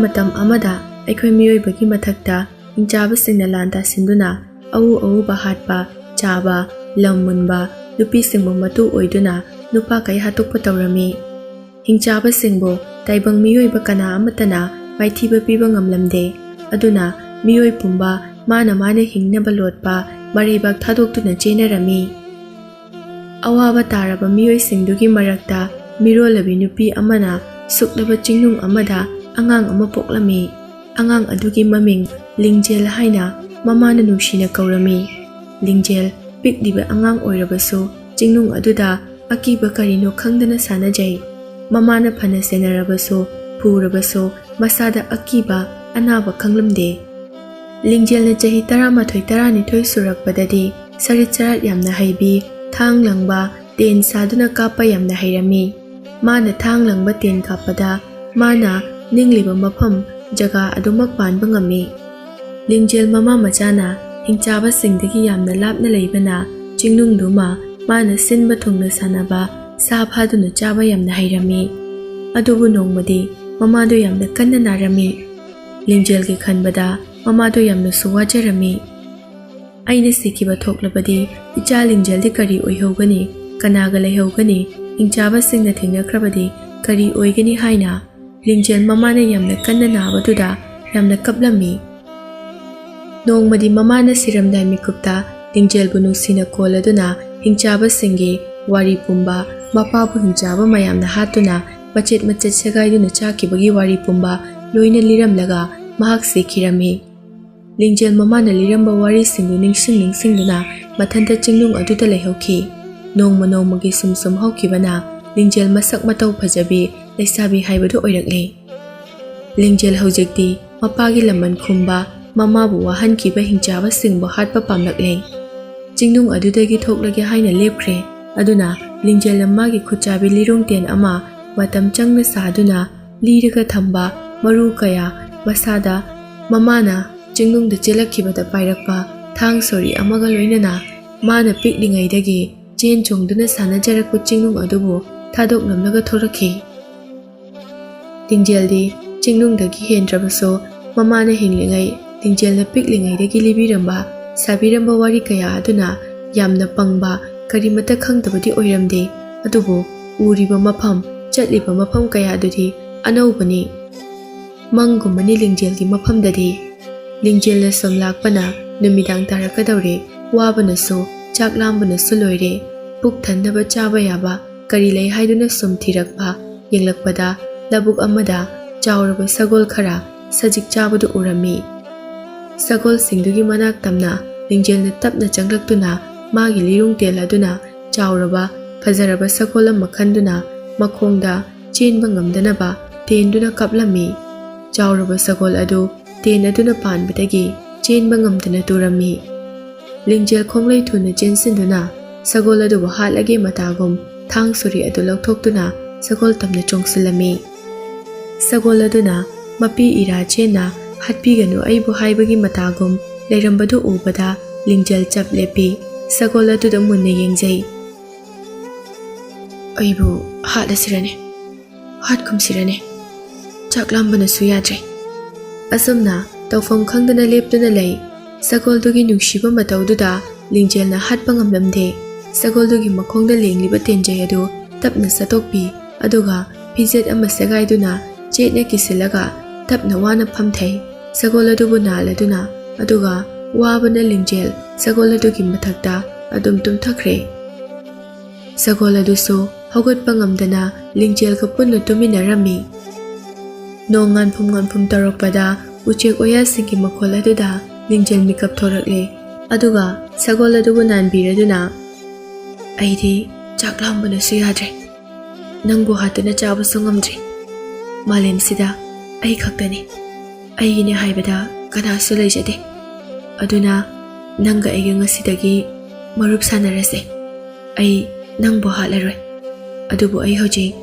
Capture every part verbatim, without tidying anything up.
ꯃꯇꯝ ꯑꯃꯗ ꯑꯩꯈꯣꯏ ꯃꯤꯑꯣꯏꯕꯒꯤ ꯃꯊꯛꯇ ꯍꯤꯡꯆꯥꯕꯁꯤꯡꯅ ꯂꯥꯟ ꯇꯥꯁꯤꯟꯗꯨꯅ ꯑꯎ ꯑꯎꯕ ꯍꯥꯠꯄ, ꯆꯥꯕ, ꯂꯝ ꯃꯨꯟꯕ, ꯅꯨꯄꯤꯁꯤꯡꯕꯨ ꯃꯇꯨ ꯑꯣꯏꯗꯨꯅ ꯅꯨꯄꯥ ꯀꯩ ꯍꯥꯠꯇꯣꯛꯄ ꯇꯧꯔꯝꯃꯤ꯫ ꯍꯤꯡꯆꯥꯕꯁꯤꯡꯕꯨ ꯇꯥꯏꯕꯪ ꯃꯤꯑꯣꯏꯕ ꯀꯅꯥ ꯑꯃꯠꯇꯅ ꯃꯥꯏꯊꯤꯕ ꯄꯤꯕ ꯉꯝꯂꯝꯗꯦ꯫ ꯑꯗꯨꯅ ꯃꯤꯑꯣꯏ ꯄꯨꯝꯕ ꯃꯥꯅ ꯃꯥꯅ ꯍꯤꯡꯅꯕ ꯂꯣꯠꯄ ꯃꯔꯩꯕꯥꯛ ꯊꯥꯗꯣꯛꯇꯨꯅ ꯆꯦꯟꯅꯔꯝꯃꯤ꯫ ꯑꯋꯥꯕ ꯇꯥꯔꯕ ꯃꯤꯑꯣꯏꯁꯤꯡꯗꯨꯒꯤ ꯃꯔꯛꯇ ꯃꯤꯔꯣꯜꯂꯕꯤ ꯅꯨꯄꯤ ꯑꯃꯅ ꯁꯨꯛꯂꯕ ꯆꯤꯡꯅꯨꯡ ꯑꯃꯗ ꯑꯉꯥꯡ ꯑꯃ ꯄꯣꯛꯂꯝꯃꯤ꯫ ꯑꯉꯥꯡ ꯑꯗꯨꯒꯤ ꯃꯃꯤꯡ ꯂꯤꯡꯖꯦꯜ ꯍꯥꯏꯅ ꯃꯃꯥꯅ ꯅꯨꯡꯁꯤꯅ ꯀꯧꯔꯝꯃꯤ꯫ ꯂꯤꯡꯖꯦꯜ ꯄꯤꯛꯂꯤꯕ ꯑꯉꯥꯡ ꯑꯣꯏꯔꯕꯁꯨ ꯆꯤꯡꯅꯨꯡ ꯑꯗꯨꯗ ꯑꯀꯤꯕ ꯀꯔꯤꯅꯣ ꯈꯪꯗꯅ ꯁꯥꯟꯅꯖꯩ꯫ ꯃꯃꯥꯅ ꯐꯅ ꯁꯦꯟꯅꯔꯕꯁꯨ, ꯐꯨꯔꯕꯁꯨ ꯃꯁꯥꯗ ꯑꯀꯤꯕ, ꯑꯅꯥꯕ ꯈꯪꯂꯝꯗꯦ꯫ ꯂꯤꯡꯖꯦꯜꯅ ꯆꯍꯤ ꯇꯔꯥꯃꯥꯊꯣꯏ ꯇꯔꯥꯅꯤꯊꯣꯏ ꯁꯨꯔꯛꯄꯗꯗꯤ ꯁꯔꯤꯠ ꯆꯔꯥꯠ ꯌꯥꯝꯅ ꯍꯩꯕꯤ, ꯊꯥꯡ ꯂꯪꯕ, ꯇꯦꯟ ꯁꯥꯗꯨꯅ ꯀꯥꯞꯄ ꯌꯥꯝꯅ ꯍꯩꯔꯝꯃꯤ꯫ ꯃꯥꯅ ꯊꯥꯡ ꯂꯪꯕ ꯇꯦꯟ ꯀꯥꯞꯄꯗ ꯃꯥꯅ ꯅꯤꯡꯂꯤꯕ ꯃꯐꯝ ꯖꯒꯥ ꯑꯗꯨꯃꯛ ꯄꯥꯟꯕ ꯉꯝꯃꯤ꯫ ꯂꯤꯡꯖꯦꯜ ꯃꯃꯥ ꯃꯆꯥꯅ ꯍꯤꯡꯆꯥꯕꯁꯤꯡꯗꯒꯤ ꯌꯥꯝꯅ ꯂꯥꯞꯅ ꯂꯩꯕꯅ ꯆꯤꯡꯅꯨꯡꯗꯨꯃ ꯃꯥꯅ ꯁꯤꯟꯕ ꯊꯨꯡꯅ ꯁꯥꯟꯅꯕ ꯁꯥ ꯐꯥꯗꯨꯅ ꯆꯥꯕ ꯌꯥꯝꯅ ꯍꯩꯔꯝꯃꯤ꯫ ꯑꯗꯨꯕꯨ ꯅꯣꯡꯃꯗꯤ ꯃꯃꯥꯗꯨ ꯌꯥꯝꯅ ꯀꯟꯅ ꯅꯥꯔꯝꯃꯤ꯫ ꯂꯤꯡꯖꯦꯜꯒꯤ ꯈꯟꯕꯗ ꯃꯃꯥꯗꯨ ꯌꯥꯝꯅꯁꯨ ꯋꯥꯖꯔꯝꯃꯤ꯫ "ꯑꯩꯅ ꯁꯤꯈꯤꯕ ꯊꯣꯛꯂꯕꯗꯤ ꯏꯆꯥ ꯂꯤꯡꯖꯦꯜꯗꯤ ꯀꯔꯤ ꯑꯣꯏꯍꯧꯒꯅꯤ? ꯀꯅꯥꯒ ꯂꯩꯍꯧꯒꯅꯤ? ꯍꯤꯡꯆꯥꯕꯁꯤꯡꯅ ꯊꯦꯡꯅꯈ꯭ꯔꯕꯗꯤ ꯀꯔꯤ ꯑꯣꯏꯒꯅꯤ?" ꯍꯥꯏꯅ ꯂꯤꯡꯖꯦꯜ ꯃꯃꯥꯅ ꯌꯥꯝꯅ ꯀꯟꯅ ꯅꯥꯕꯗꯨꯗ ꯌꯥꯝꯅ ꯀꯞꯂꯝꯃꯤ꯫ ꯅꯣꯡꯃꯗꯤ ꯃꯃꯥꯅ ꯁꯤꯔꯝꯗꯥꯏ ꯃꯤꯀꯨꯞꯇ ꯂꯤꯡꯖꯦꯜꯕꯨ ꯅꯨꯡꯁꯤꯅ ꯀꯣꯜꯂꯗꯨꯅ ꯍꯤꯡꯆꯥꯕꯁꯤꯡꯒꯤ ꯋꯥꯔꯤ ꯄꯨꯝꯕ, ꯃꯄꯥꯕꯨ ꯍꯤꯡꯆꯥꯕ ꯃꯌꯥꯝꯅ ꯍꯥꯠꯇꯨꯅ ꯃꯆꯦꯠ ꯃꯆꯦꯠ ꯁꯦꯒꯥꯏꯗꯨꯅ ꯆꯥꯈꯤꯕꯒꯤ ꯋꯥꯔꯤ ꯄꯨꯝꯕ ꯂꯣꯏꯅ ꯂꯤꯔꯝꯂꯒ ꯃꯍꯥꯛ ꯁꯤꯈꯤꯔꯝꯃꯤ꯫ ꯂꯤꯡꯖꯦꯜ ꯃꯃꯥꯅ ꯂꯤꯔꯝꯕ ꯋꯥꯔꯤꯁꯤꯡꯗꯨ ꯅꯤꯡꯁꯤꯡ ꯅꯤꯡꯁꯤꯡꯗꯨꯅ ꯃꯊꯟꯇ ꯆꯤꯡꯅꯨꯡ ꯑꯗꯨꯗ ꯂꯩꯍꯧꯈꯤ꯫ ꯅꯣꯡꯃ ꯅꯣꯡꯃꯒꯤ ꯁꯨꯝ ꯁꯨꯝ ꯍꯧꯈꯤꯕꯅ ꯂꯤꯡꯖꯦꯜ ꯃꯁꯛ ꯃꯇꯧ ꯐꯖꯕꯤ ꯂꯩꯁꯥꯕꯤ ꯍꯥꯏꯕꯗꯨ ꯑꯣꯏꯔꯛꯂꯦ꯫ ꯂꯤꯡꯖꯦꯜ ꯍꯧꯖꯤꯛꯇꯤ ꯃꯄꯥꯒꯤ ꯂꯃꯟ ꯈꯨꯝꯕ, ꯃꯃꯥꯕꯨ ꯋꯥꯍꯟꯈꯤꯕ ꯍꯤꯡꯆꯥꯕꯁꯤꯡꯕꯨ ꯍꯥꯠꯄ ꯄꯥꯝꯂꯛꯂꯦ꯫ ꯆꯤꯡꯅꯨꯡ ꯑꯗꯨꯗꯒꯤ ꯊꯣꯛꯂꯒꯦ ꯍꯥꯏꯅ ꯂꯦꯞꯈ꯭ꯔꯦ꯫ ꯑꯗꯨꯅ ꯂꯤꯡꯖꯦꯜꯅ ꯃꯥꯒꯤ ꯈꯨꯠꯆꯥꯕꯤ ꯂꯤꯔꯨꯡꯇꯦꯟ ꯑꯃ ꯃꯇꯝ ꯆꯪꯅ ꯁꯥꯗꯨꯅ ꯂꯤꯔꯒ ꯊꯝꯕ ꯃꯔꯨ ꯀꯌꯥ ꯃꯁꯥꯗ ꯃꯃꯥꯅ ꯆꯤꯡꯅꯨꯡꯗ ꯆꯦꯜꯂꯛꯈꯤꯕꯗ ꯄꯥꯏꯔꯛꯄ ꯊꯥꯡ ꯁꯣꯔꯤ ꯑꯃꯒ ꯂꯣꯏꯅꯅ ꯃꯥꯅ ꯄꯤꯛꯂꯤꯉꯩꯗꯒꯤ ꯆꯦꯟ ꯆꯣꯡꯗꯨꯅ ꯁꯥꯟꯅꯖꯔꯛꯄ ꯆꯤꯡꯅꯨꯡ ꯑꯗꯨꯕꯨ ꯊꯥꯗꯣꯛꯂꯝꯂꯒ ꯊꯣꯔꯛꯈꯤ꯫ ꯂꯤꯡꯖꯦꯜꯗꯤ ꯆꯤꯡꯅꯨꯡꯗꯒꯤ ꯍꯦꯟꯗ꯭ꯔꯕꯁꯨ, ꯃꯃꯥꯅ ꯍꯤꯡꯂꯤꯉꯩ ꯂꯤꯡꯖꯦꯜꯅ ꯄꯤꯛꯂꯤꯉꯩꯗꯒꯤ ꯂꯤꯕꯤꯔꯝꯕ, ꯁꯥꯕꯤꯔꯝꯕ ꯋꯥꯔꯤ ꯀꯌꯥ ꯑꯗꯨꯅ ꯌꯥꯝꯅ ꯄꯪꯕ, ꯀꯔꯤꯃꯠꯇ ꯈꯪꯗꯕꯗꯤ ꯑꯣꯏꯔꯝꯗꯦ꯫ ꯑꯗꯨꯕꯨ ꯎꯔꯤꯕ ꯃꯐꯝ, ꯆꯠꯂꯤꯕ ꯃꯐꯝ ꯀꯌꯥꯗꯨꯗꯤ ꯑꯅꯧꯕꯅꯤ꯫ ꯃꯪꯒꯨꯝꯕꯅꯤ ꯂꯤꯡꯖꯦꯜꯒꯤ ꯃꯐꯝꯗꯗꯤ꯫ ꯂꯤꯡꯖꯦꯜꯅ ꯁꯨꯝ ꯂꯥꯛꯄꯅ ꯅꯨꯃꯤꯗꯥꯡ ꯇꯥꯔꯛꯀꯗꯧꯔꯦ꯫ ꯋꯥꯕꯅꯁꯨ, ꯆꯥꯛ ꯂꯥꯝꯕꯅꯁꯨ ꯂꯣꯏꯔꯦ꯫ ꯄꯨꯛ ꯊꯟꯅꯕ ꯆꯥꯕ ꯌꯥꯕ ꯀꯔꯤ ꯂꯩ ꯍꯥꯏꯗꯨꯅ ꯁꯨꯝ ꯊꯤꯔꯛꯄ, ꯌꯦꯡꯂꯛꯄꯗ ꯂꯧꯕꯨꯛ ꯑꯃꯗ ꯆꯥꯎꯔꯕ ꯁꯒꯣꯜ ꯈꯔ ꯁꯖꯤꯛ ꯆꯥꯕꯗꯨ ꯎꯔꯝꯃꯤ꯫ ꯁꯒꯣꯜꯁꯤꯡꯗꯨꯒꯤ ꯃꯅꯥꯛ ꯇꯝꯅ ꯂꯤꯡꯖꯦꯜꯅ ꯇꯞꯅ ꯆꯪꯂꯛꯇꯨꯅ ꯃꯥꯒꯤ ꯂꯤꯔꯨꯡ ꯇꯦꯜ ꯑꯗꯨꯅ ꯆꯥꯎꯔꯕ, ꯐꯖꯔꯕ ꯁꯒꯣꯜ ꯑꯃ ꯈꯟꯗꯨꯅ ꯃꯈꯣꯡꯗ ꯆꯦꯟꯕ ꯉꯝꯗꯅꯕ ꯇꯦꯟꯗꯨꯅ ꯀꯥꯞꯂꯝꯃꯤ꯫ ꯆꯥꯎꯔꯕ ꯁꯒꯣꯜ ꯑꯗꯨ ꯇꯦꯟ ꯑꯗꯨꯅ ꯄꯥꯟꯕꯗꯒꯤ ꯆꯦꯟꯕ ꯉꯝꯗꯅ ꯇꯨꯔꯝꯃꯤ꯫ ꯂꯤꯡꯖꯦꯜ ꯈꯣꯡꯂꯩ ꯊꯨꯅ ꯆꯦꯟꯁꯤꯟꯗꯨꯅ ꯁꯒꯣꯜ ꯑꯗꯨꯕꯨ ꯍꯥꯠꯂꯒꯦ ꯃꯇꯥꯒꯨꯝ ꯊꯥꯡ ꯁꯣꯔꯤ ꯑꯗꯨ ꯂꯧꯊꯣꯛꯇꯨꯅ ꯁꯒꯣꯜ ꯇꯝꯅ ꯆꯣꯡꯁꯤꯜꯂꯝꯃꯤ꯫ ꯁꯒꯣꯜ ꯑꯗꯨꯅ ꯃꯄꯤ ꯏꯔꯥ ꯆꯦꯟꯅ "ꯍꯥꯠꯄꯤꯒꯅꯨ ꯑꯩꯕꯨ" ꯍꯥꯏꯕꯒꯤ ꯃꯇꯥꯒꯨꯝ ꯂꯩꯔꯝꯕꯗꯨ ꯎꯕꯗ ꯂꯤꯡꯖꯦꯜ ꯆꯞ ꯂꯦꯞꯄꯤ꯫ ꯁꯒꯣꯜ ꯑꯗꯨꯗ ꯃꯨꯟꯅ ꯌꯦꯡꯖꯩ꯫ "ꯑꯩꯕꯨ ꯍꯥꯠꯂꯁꯤꯔꯅꯦ? ꯍꯥꯠꯀꯨꯝꯁꯤꯔꯅꯦ? ꯆꯥꯛ ꯂꯥꯝꯕꯅꯁꯨ ꯌꯥꯗ꯭ꯔꯦ꯫" ꯑꯁꯨꯝꯅ ꯇꯧꯐꯝ ꯈꯪꯗꯅ ꯂꯦꯞꯇꯨꯅ ꯂꯩ꯫ ꯁꯒꯣꯜꯗꯨꯒꯤ ꯅꯨꯡꯁꯤꯕ ꯃꯇꯧꯗꯨꯗ ꯂꯤꯡꯖꯦꯜꯅ ꯍꯥꯠꯄ ꯉꯝꯂꯝꯗꯦ꯫ ꯁꯒꯣꯜꯗꯨꯒꯤ ꯃꯈꯣꯡꯗ ꯂꯦꯡꯂꯤꯕ ꯇꯦꯟꯖꯩ ꯑꯗꯨ ꯇꯞꯅ ꯆꯠꯇꯣꯛꯄꯤ, ꯑꯗꯨꯒ ꯐꯤꯖꯦꯠ ꯑꯃ ꯁꯦꯒꯥꯏꯗꯨꯅ ꯆꯦꯠꯅ ꯀꯤꯁꯤꯜꯂꯒ ꯇꯞꯅ ꯋꯥꯅ ꯐꯝꯊꯩ꯫ ꯁꯒꯣꯜ ꯑꯗꯨꯕꯨ ꯅꯥꯜꯂꯗꯨꯅ, ꯑꯗꯨꯒ ꯋꯥꯕꯅ ꯂꯤꯡꯖꯦꯜ ꯁꯒꯣꯜ ꯑꯗꯨꯒꯤ ꯃꯊꯛꯇ ꯑꯗꯨꯝ ꯇꯨꯝꯊꯈ꯭ꯔꯦ꯫ ꯁꯒꯣꯜ ꯑꯗꯨꯁꯨ ꯍꯧꯒꯠꯄ ꯉꯝꯗꯅ ꯂꯤꯡꯖꯦꯜꯒ ꯄꯨꯟꯅ ꯇꯨꯃꯤꯟꯅꯔꯝꯃꯤ꯫ ꯅꯣꯡ ꯉꯥꯟꯐꯨꯝ ꯉꯥꯟꯐꯨꯝ ꯇꯧꯔꯛꯄꯗ ꯎꯆꯦꯛ ꯋꯥꯌꯥꯁꯤꯡꯒꯤ ꯃꯈꯣꯜ ꯑꯗꯨꯗ ꯂꯤꯡꯖꯦꯜ ꯃꯤꯀꯞ ꯊꯣꯔꯛꯂꯦ꯫ ꯑꯗꯨꯒ ꯁꯒꯣꯜ ꯑꯗꯨꯕꯨ ꯅꯥꯟꯕꯤꯔꯗꯨꯅ, "ꯑꯩꯗꯤ ꯆꯥꯛ ꯂꯥꯝꯕꯅꯁꯨ ꯌꯥꯗ꯭ꯔꯦ꯫ ꯅꯪꯕꯨ ꯍꯥꯠꯇꯨꯅ ꯆꯥꯕꯁꯨ ꯉꯝꯗ꯭ꯔꯤ꯫ ꯃꯥꯂꯦꯝꯁꯤꯗ ꯑꯩ ꯈꯛꯇꯅꯤ꯫ ꯑꯩꯒꯤꯅꯦ ꯍꯥꯏꯕꯗ ꯀꯅꯥꯁꯨ ꯂꯩꯖꯗꯦ꯫ ꯑꯗꯨꯅ ꯅꯪꯒ ꯑꯩꯒ ꯉꯁꯤꯗꯒꯤ ꯃꯔꯨꯞ ꯁꯥꯟꯅꯔꯁꯦ꯫ ꯑꯩ ꯅꯪꯕꯨ ꯍꯥꯠꯂꯔꯣꯏ꯫ ꯑꯗꯨꯕꯨ ꯑꯩ ꯍꯧꯖꯤꯛ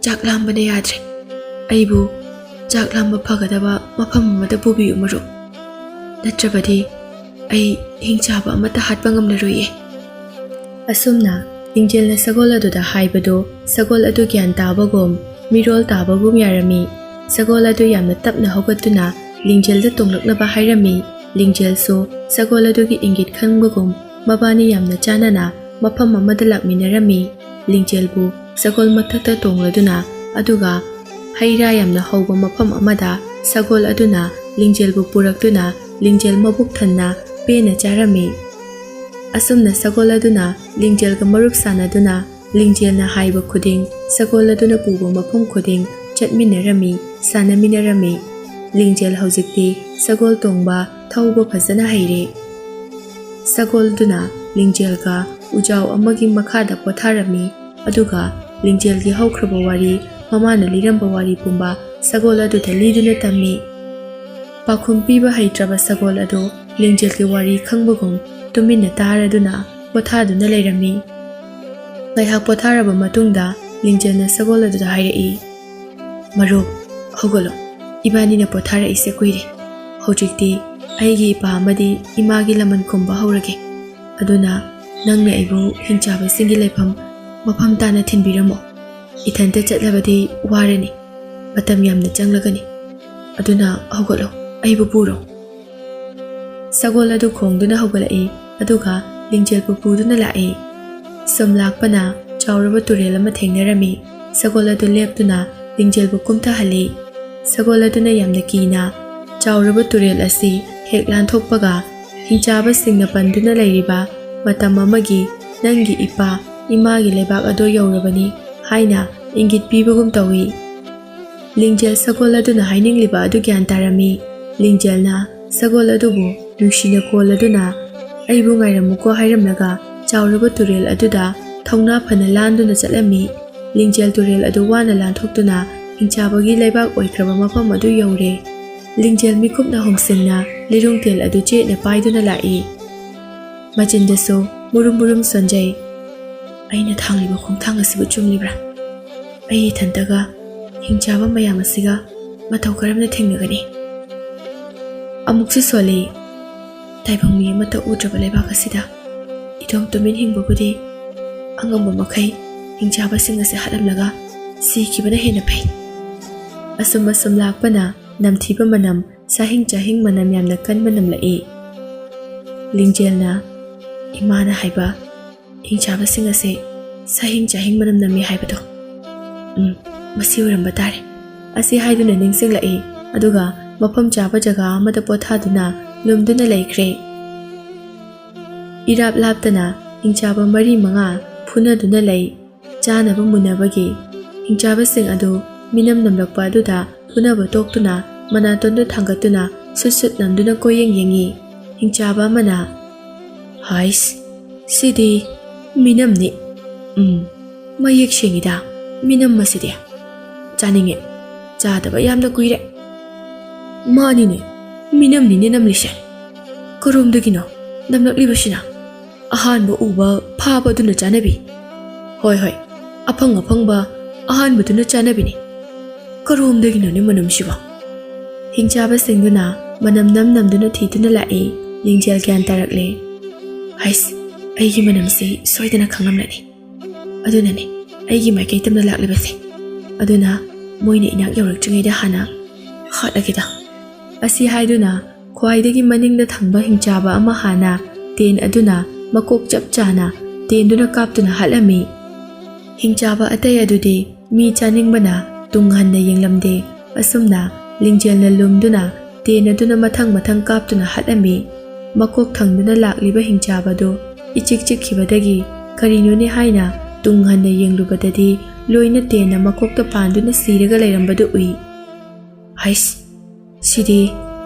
ꯆꯥꯛ ꯂꯥꯝꯕꯅ ꯌꯥꯗ꯭ꯔꯦ꯫ ꯑꯩꯕꯨ ꯆꯥꯛ ꯂꯥꯝꯕ ꯐꯒꯗꯕ ꯃꯐꯝ ꯑꯃꯗ ꯄꯨꯕꯤꯌꯨ, ꯃꯔꯨꯞ꯫ ꯅꯠꯇ꯭ꯔꯕꯗꯤ ꯑꯩ ꯍꯤꯡꯆꯥꯕ ꯑꯃꯠꯇ ꯍꯥꯠꯄ ꯉꯝꯂꯔꯣꯏꯌꯦ꯫" ꯑꯁꯨꯝꯅ ꯂꯤꯡꯖꯦꯜꯅ ꯁꯒꯣꯜ ꯑꯗꯨꯗ ꯍꯥꯏꯕꯗꯨ ꯁꯒꯣꯜ ꯑꯗꯨ ꯒ꯭ꯌꯥꯟ ꯇꯥꯕꯒꯨꯝ, ꯃꯤꯔꯣꯜ ꯇꯥꯕꯒꯨꯝ ꯌꯥꯔꯝꯃꯤ꯫ ꯁꯒꯣꯜ ꯑꯗꯨ ꯌꯥꯝꯅ ꯇꯞꯅ ꯍꯧꯒꯠꯇꯨꯅ ꯂꯤꯡꯖꯦꯜꯗ ꯇꯣꯡꯂꯛꯅꯕ ꯍꯥꯏꯔꯝꯃꯤ꯫ ꯂꯤꯡꯖꯦꯜꯁꯨ ꯁꯒꯣꯜ ꯑꯗꯨꯒꯤ ꯏꯪꯒꯤꯠ ꯈꯪꯕꯒꯨꯝ ꯃꯕꯥꯅꯤ ꯌꯥꯝꯅ ꯆꯥꯟꯅꯅ ꯃꯐꯝ ꯑꯃꯗ ꯂꯥꯛꯃꯤꯟꯅꯔꯝꯃꯤ꯫ ꯂꯤꯡꯖꯦꯜꯕꯨ ꯁꯒꯣꯜ ꯃꯊꯛꯇ ꯇꯣꯡꯂꯗꯨꯅ, ꯑꯗꯨꯒ ꯍꯩ ꯔꯥ ꯌꯥꯝꯅ ꯍꯧꯕ ꯃꯐꯝ ꯑꯃꯗ ꯁꯒꯣꯜ ꯑꯗꯨꯅ ꯂꯤꯡꯖꯦꯜꯕꯨ ꯄꯨꯔꯛꯇꯨꯅ ꯂꯤꯡꯖꯦꯜ ꯃꯕꯨꯛ ꯊꯟꯅ ꯄꯦꯟꯅ ꯆꯥꯔꯝꯃꯤ꯫ ꯑꯁꯨꯝꯅ ꯁꯒꯣꯜ ꯑꯗꯨꯅ ꯂꯤꯡꯖꯦꯜꯒ ꯃꯔꯨꯞ ꯁꯥꯟꯅꯗꯨꯅ ꯂꯤꯡꯖꯦꯜꯅ ꯍꯥꯏꯕ ꯈꯨꯗꯤꯡ ꯁꯒꯣꯜ ꯑꯗꯨꯅ ꯄꯨꯕ ꯃꯐꯝ ꯈꯨꯗꯤꯡ ꯆꯠꯃꯤꯟꯅꯔꯝꯃꯤ, ꯁꯥꯟꯅꯃꯤꯟꯅꯔꯝꯃꯤ꯫ ꯂꯤꯡꯖꯦꯜ ꯍꯧꯖꯤꯛꯇꯤ ꯁꯒꯣꯜ ꯇꯣꯡꯕ, ꯊꯧꯕ ꯐꯖꯅ ꯍꯩꯔꯦ꯫ ꯁꯒꯣꯜꯗꯨꯅ ꯂꯤꯡꯖꯦꯜꯒ ꯎꯖꯥꯎ ꯑꯃꯒꯤ ꯃꯈꯥꯗ ꯄꯣꯊꯥꯔꯝꯃꯤ, ꯑꯗꯨꯒ ꯂꯤꯡꯖꯦꯜꯒꯤ ꯍꯧꯈ꯭ꯔꯕ ꯋꯥꯔꯤ, ꯃꯃꯥꯅ ꯂꯤꯔꯝꯕ ꯋꯥꯔꯤ ꯄꯨꯝꯕ ꯁꯒꯣꯜ ꯑꯗꯨꯗ ꯂꯤꯗꯨꯅ ꯇꯝꯃꯤ꯫ ꯄꯥꯎꯈꯨꯝ ꯄꯤꯕ ꯍꯩꯇ꯭ꯔꯕ ꯁꯒꯣꯜ ꯑꯗꯨ ꯂꯤꯡꯖꯦꯜꯒꯤ ꯋꯥꯔꯤ ꯈꯪꯕꯒꯨꯝ ꯇꯨꯃꯤꯟꯅ ꯇꯥꯔꯗꯨꯅ ꯄꯣꯊꯥꯗꯨꯅ ꯂꯩꯔꯝꯃꯤ꯫ ꯉꯥꯏꯍꯥꯛ ꯄꯣꯊꯥꯔꯕ ꯃꯇꯨꯡꯗ ꯂꯤꯡꯖꯦꯜꯅ ꯁꯒꯣꯜ ꯑꯗꯨꯗ ꯍꯥꯏꯔꯛꯏ, "ꯃꯔꯨꯞ, ꯍꯧꯒꯠꯂꯣ꯫ ꯏꯕꯥꯅꯤꯅ ꯄꯣꯊꯥꯔꯛꯏꯁꯦ ꯀꯨꯏꯔꯦ꯫ ꯍꯧꯖꯤꯛꯇꯤ ꯑꯩꯒꯤ ꯏꯄꯥ ꯑꯃꯗꯤ ꯏꯃꯥꯒꯤ ꯂꯃꯟ ꯈꯨꯝꯕ ꯍꯧꯔꯒꯦ꯫ ꯑꯗꯨꯅ ꯅꯪꯅ ꯑꯩꯕꯨ ꯍꯤꯡꯆꯥꯕꯁꯤꯡꯒꯤ ꯂꯩꯐꯝ ꯃꯐꯝ ꯇꯥꯅ ꯊꯤꯟꯕꯤꯔꯝꯃꯣ꯫ ꯏꯊꯟꯇ ꯆꯠꯂꯕꯗꯤ ꯋꯥꯔꯅꯤ, ꯃꯇꯝ ꯌꯥꯝꯅ ꯆꯪꯂꯒꯅꯤ꯫ ꯑꯗꯨꯅ ꯍꯧꯒꯠꯂꯣ, ꯑꯩꯕꯨ ꯄꯨꯔꯣ꯫" ꯁꯒꯣꯜ ꯑꯗꯨ ꯈꯣꯡꯗꯨꯅ ꯍꯧꯒꯠꯂꯛꯏ, ꯑꯗꯨꯒ ꯂꯤꯡꯖꯦꯜꯕꯨ ꯄꯨꯗꯨꯅ ꯂꯥꯛꯏ꯫ ꯁꯨꯝ ꯂꯥꯛꯄꯅ ꯆꯥꯎꯔꯕ ꯇꯨꯔꯦꯜ ꯑꯃ ꯊꯦꯡꯅꯔꯝꯃꯤ꯫ ꯁꯒꯣꯜ ꯑꯗꯨ ꯂꯦꯞꯇꯨꯅ ꯂꯤꯡꯖꯦꯜꯕꯨ ꯀꯨꯝꯊꯍꯜꯂꯤ꯫ ꯁꯒꯣꯜ ꯑꯗꯨꯅ ꯌꯥꯝꯅ ꯀꯤꯅ ꯆꯥꯎꯔꯕ ꯇꯨꯔꯦꯜ ꯑꯁꯤ ꯍꯦꯛ ꯂꯥꯟꯊꯣꯛꯄꯒ, "ꯍꯤꯡꯆꯥꯕꯁꯤꯡꯅ ꯄꯟꯗꯨꯅ ꯂꯩꯔꯤꯕ ꯃꯇꯝ ꯑꯃꯒꯤ ꯅꯪꯒꯤ ꯏꯄꯥ ꯏꯃꯥꯒꯤ ꯂꯩꯕꯥꯛ ꯑꯗꯨ ꯌꯧꯔꯕꯅꯤ" ꯍꯥꯏꯅ ꯏꯪꯒꯤꯠ ꯄꯤꯕꯒꯨꯝ ꯇꯧꯏ꯫ ꯂꯤꯡꯖꯦꯜ ꯁꯒꯣꯜ ꯑꯗꯨꯅ ꯍꯥꯏꯅꯤꯡꯂꯤꯕ ꯑꯗꯨ ꯒ꯭ꯌꯥꯟ ꯇꯥꯔꯝꯃꯤ꯫ ꯂꯤꯡꯖꯦꯜꯅ ꯁꯒꯣꯜ ꯑꯗꯨꯕꯨ ꯅꯨꯡꯁꯤꯅ ꯀꯣꯜꯂꯗꯨꯅ, "ꯑꯩꯕꯨ ꯉꯥꯏꯔꯝꯃꯨꯀꯣ" ꯍꯥꯏꯔꯝꯂꯒ ꯆꯥꯎꯔꯕ ꯇꯨꯔꯦꯜ ꯑꯗꯨꯗ ꯊꯧꯅꯥ ꯐꯅ ꯂꯥꯟꯗꯨꯅ ꯆꯠꯂꯝꯃꯤ꯫ ꯂꯤꯡꯖꯦꯜ ꯇꯨꯔꯦꯜ ꯑꯗꯨ ꯋꯥꯅ ꯂꯥꯟꯊꯣꯛꯇꯨꯅ ꯍꯤꯡꯆꯥꯕꯒꯤ ꯂꯩꯕꯥꯛ ꯑꯣꯏꯈ꯭ꯔꯕ ꯃꯐꯝ ꯑꯗꯨ ꯌꯧꯔꯦ꯫ ꯂꯤꯡꯖꯦꯜ ꯃꯤꯀꯨꯞꯅ ꯍꯣꯡꯁꯤꯡꯅ ꯂꯤꯔꯨꯡꯇꯦꯜ ꯑꯗꯨ ꯆꯦꯠꯅ ꯄꯥꯏꯗꯨꯅ ꯂꯥꯛꯏ꯫ ꯃꯆꯤꯟꯗꯁꯨ ꯃꯨꯔꯨꯝ ꯃꯨꯔꯨꯝ ꯁꯣꯟꯖꯩ꯫ "ꯑꯩꯅ ꯊꯥꯡꯂꯤꯕ ꯈꯣꯡꯊꯥꯡ ꯑꯁꯤꯕꯨ ꯆꯨꯝꯂꯤꯕ꯭ꯔꯥ? ꯑꯩ ꯏꯊꯟꯇꯒ ꯍꯤꯡꯆꯥꯕ ꯃꯌꯥꯝ ꯑꯁꯤꯒ ꯃꯇꯧ ꯀꯔꯝꯅ ꯊꯦꯡꯅꯒꯅꯤ?" ꯑꯃꯨꯛꯁꯨ ꯁꯣꯜꯂꯤ꯫ "ꯇꯥꯏꯕꯪ ꯃꯤ ꯑꯃꯠꯇ ꯎꯗ꯭ꯔꯕ ꯂꯩꯕꯥꯛ ꯑꯁꯤꯗ ꯏꯇꯣꯝ ꯇꯨꯃꯤꯟ ꯍꯤꯡꯕꯕꯨꯗꯤ ꯑꯉꯝꯕ ꯃꯈꯩ ꯍꯤꯡꯆꯥꯕꯁꯤꯡ ꯑꯁꯤ ꯍꯥꯠꯂꯝꯂꯒ ꯁꯤꯈꯤꯕꯅ ꯍꯦꯟꯅ ꯐꯩ꯫" ꯑꯁꯨꯝ ꯑꯁꯨꯝ ꯂꯥꯛꯄꯅ ꯅꯝꯊꯤꯕ ꯃꯅꯝ, ꯁꯥꯍꯤꯡ ꯆꯥꯍꯤꯡ ꯃꯅꯝ ꯌꯥꯝꯅ ꯀꯟꯕ ꯅꯝꯂꯛꯏ꯫ ꯂꯤꯡꯖꯦꯜꯅ, "ꯏꯃꯥꯅ ꯍꯥꯏꯕ ꯍꯤꯡꯆꯥꯕꯁꯤꯡ ꯑꯁꯤ ꯁꯥꯍꯤꯡ ꯆꯥꯍꯤꯡ ꯃꯅꯝ ꯅꯝꯃꯤ ꯍꯥꯏꯕꯗꯣ꯫ ꯎꯝ, ꯃꯁꯤ ꯑꯣꯏꯔꯝꯕ ꯇꯥꯔꯦ," ꯑꯁꯤ ꯍꯥꯏꯗꯨꯅ ꯅꯤꯡꯁꯤꯡꯂꯛꯏ꯫ ꯑꯗꯨꯒ ꯃꯐꯝ ꯆꯥꯕ ꯖꯒꯥ ꯑꯃꯗ ꯄꯣꯊꯥꯗꯨꯅ ꯂꯨꯝꯗꯨꯅ ꯂꯩꯈ꯭ꯔꯦ꯫ ꯏꯔꯥꯞ ꯂꯥꯞꯇꯅ ꯍꯤꯡꯆꯥꯕ ꯃꯔꯤ ꯃꯉꯥ ꯐꯨꯅꯗꯨꯅ ꯂꯩ꯫ ꯆꯥꯅꯕ ꯃꯨꯟꯅꯕꯒꯤ ꯍꯤꯡꯆꯥꯕꯁꯤꯡ ꯑꯗꯨ ꯃꯤꯅꯝ ꯅꯝꯂꯛꯄ ꯑꯗꯨꯗ ꯐꯨꯅꯕ ꯇꯣꯛꯇꯨꯅ ꯃꯅꯥꯇꯣꯟꯗꯨ ꯊꯥꯡꯒꯠꯇꯨꯅ ꯁꯨꯠ ꯁꯨꯠ ꯅꯝꯗꯨꯅ ꯀꯣꯏꯌꯦꯡ ꯌꯦꯡꯉꯤ꯫ ꯍꯤꯡꯆꯥꯕ ꯑꯃꯅ, "ꯍꯥꯏꯁ, ꯁꯤꯗꯤ ꯃꯤꯅꯝꯅꯤ꯫ ꯎꯝ, ꯃꯌꯦꯛ ꯁꯦꯡꯉꯤꯗ ꯃꯤꯅꯝ ꯑꯁꯤꯗꯤ꯫ ꯆꯥꯅꯤꯡꯉꯦ, ꯆꯥꯗꯕ ꯌꯥꯝꯅ ꯀꯨꯏꯔꯦ꯫ ꯃꯥꯅꯤꯅꯦ, ꯃꯤꯅꯝꯅꯤꯅꯦ ꯅꯝꯂꯤꯁꯦ꯫ ꯀꯔꯣꯝꯗꯒꯤꯅꯣ ꯅꯝꯂꯛꯂꯤꯕꯁꯤꯅ? ꯑꯍꯥꯟꯕ ꯎꯕ ꯐꯥꯕ ꯑꯗꯨꯅ ꯆꯥꯅꯕꯤ꯫ ꯍꯣꯏ, ꯍꯣꯏ, ꯑꯐꯪ ꯑꯐꯪꯕ ꯑꯍꯥꯟꯕꯗꯨꯅ ꯆꯥꯅꯕꯤꯅꯤ꯫ ꯀꯔꯣꯝꯗꯒꯤꯅꯣꯅꯦ ꯃꯅꯝꯁꯤꯕꯣ?" ꯍꯤꯡꯆꯥꯕꯁꯤꯡꯗꯨꯅ ꯃꯅꯝ ꯅꯝ ꯅꯝꯗꯨꯅ ꯊꯤꯗꯨꯅ ꯂꯥꯛꯏ꯫ ꯂꯤꯡꯖꯦꯜ ꯒ꯭ꯌꯥꯟ ꯇꯥꯔꯛꯂꯦ꯫ "ꯍꯩꯁ, ꯑꯩꯒꯤ ꯃꯅꯝꯁꯤ ꯁꯣꯏꯗꯅ ꯈꯪꯂꯝꯂꯅꯤ꯫ ꯑꯗꯨꯅꯅꯦ ꯑꯩꯒꯤ ꯃꯥꯏꯀꯩ ꯇꯝꯅ ꯂꯥꯛꯂꯤꯕꯁꯦ꯫ ꯑꯗꯨꯅ ꯃꯣꯏꯅ ꯏꯅꯥꯛ ꯌꯧꯔꯛꯇ꯭ꯔꯤꯉꯩꯗ ꯍꯥꯟꯅ ꯍꯥꯠꯂꯒꯦꯗ," ꯑꯁꯤ ꯍꯥꯏꯗꯨꯅ ꯈ꯭ꯋꯥꯏꯗꯒꯤ ꯃꯅꯤꯡꯗ ꯊꯪꯕ ꯍꯤꯡꯆꯥꯕ ꯑꯃ ꯍꯥꯟꯅ ꯇꯦꯟ ꯑꯗꯨꯅ ꯃꯀꯣꯛ ꯆꯞ ꯆꯥꯅ ꯇꯦꯟꯗꯨꯅ ꯀꯥꯞꯇꯨꯅ ꯍꯥꯠꯂꯝꯃꯤ꯫ ꯍꯤꯡꯆꯥꯕ ꯑꯇꯩ ꯑꯗꯨꯗꯤ ꯃꯤ ꯆꯥꯅꯤꯡꯕꯅ ꯇꯨꯡ ꯍꯟꯅ ꯌꯦꯡꯂꯝꯗꯦ꯫ ꯑꯁꯨꯝꯅ ꯂꯤꯡꯖꯦꯜꯅ ꯂꯨꯝꯗꯨꯅ ꯇꯦꯟ ꯑꯗꯨꯅ ꯃꯊꯪ ꯃꯊꯪ ꯀꯥꯞꯇꯨꯅ ꯍꯥꯠꯂꯝꯃꯤ꯫ ꯃꯀꯣꯛ ꯊꯪꯗꯨꯅ ꯂꯥꯛꯂꯤꯕ ꯍꯤꯡꯆꯥꯕꯗꯨ ꯏꯆꯤꯛ ꯆꯤꯛꯈꯤꯕꯗꯒꯤ ꯀꯔꯤꯅꯣꯅꯦ ꯍꯥꯏꯅ ꯇꯨꯡ ꯍꯟꯅ ꯌꯦꯡꯂꯨꯕꯗꯗꯤ ꯂꯣꯏꯅ ꯇꯦꯟꯅ ꯃꯀꯣꯛꯇ ꯄꯥꯟꯗꯨꯅ ꯁꯤꯔꯒ ꯂꯩꯔꯝꯕꯗꯨ ꯎꯏ꯫ "ꯍꯩꯁ, ꯁꯤꯗꯤ